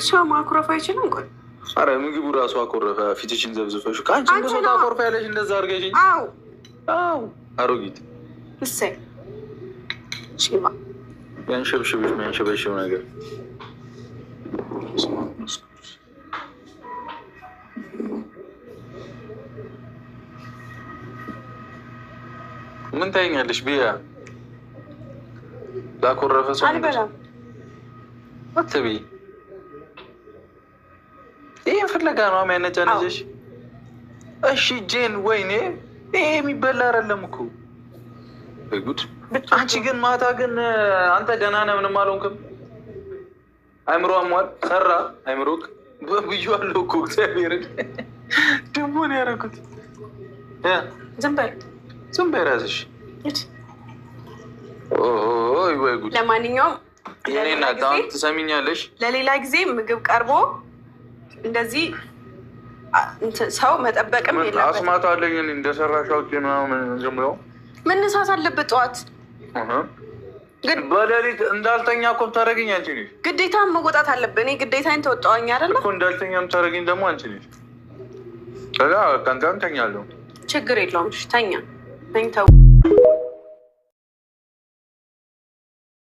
ሰው ማኩረፍ አይችልም። ቆይ አረ ምግቡ ራሱ አኮረፈ። ፊትሽን ዘብዝፈሽ ከአንቺ አንቺ እንደ ሰው ነዋ። ታኮርፈ ያለሽ እንደዛ አድርገሽኝ። አዎ። አዎ አሮጊት። እሰይ ሽባ። ያንሸብሽብሽ የሚያንሸበሽብ ነገር። ምን ታይኛለሽ? ብያ ላኮረፈ ሰው አልበላም። አትብይ። ይህን ፍለጋ ነው የሚያነጫነጨሽ። እሺ ጄን፣ ወይኔ ይሄ የሚበላ አይደለም እኮ፣ ወይ ጉድ! አንቺ ግን ማታ ግን አንተ ደህና ነህ? ምንም አልሆንክም። አይምሮ አሟል ሰራ አይምሮክ ብዬዋለሁ እኮ እግዚአብሔርን ደግሞ ነው ያደረኩት። ዝም በል። ዝም በይ ራስሽ። ኦይ ወይ ጉድ! ለማንኛውም የኔ እናት አሁን ትሰሚኛለሽ? ለሌላ ጊዜ ምግብ ቀርቦ እንደዚህ እንትን ሰው መጠበቅም የለበትም። አስማት አለኝ እኔ እንደሰራሽ አውቄ ምናምን ጀምሮ መነሳት አለበት ጠዋት። ግን በሌሊት እንዳልተኛ እኮ የምታደርጊኝ አንቺ ነሽ። ግዴታ መወጣት አለብህ። እኔ ግዴታዬን ተወጣሁኝ አይደለ? እኮ እንዳልተኛ የምታደርጊኝ ደግሞ አንቺ ነሽ። ከዛ በቃ እንትን ተኛለሁ። ችግር የለውም። እሺ ተኛ። ተኝተው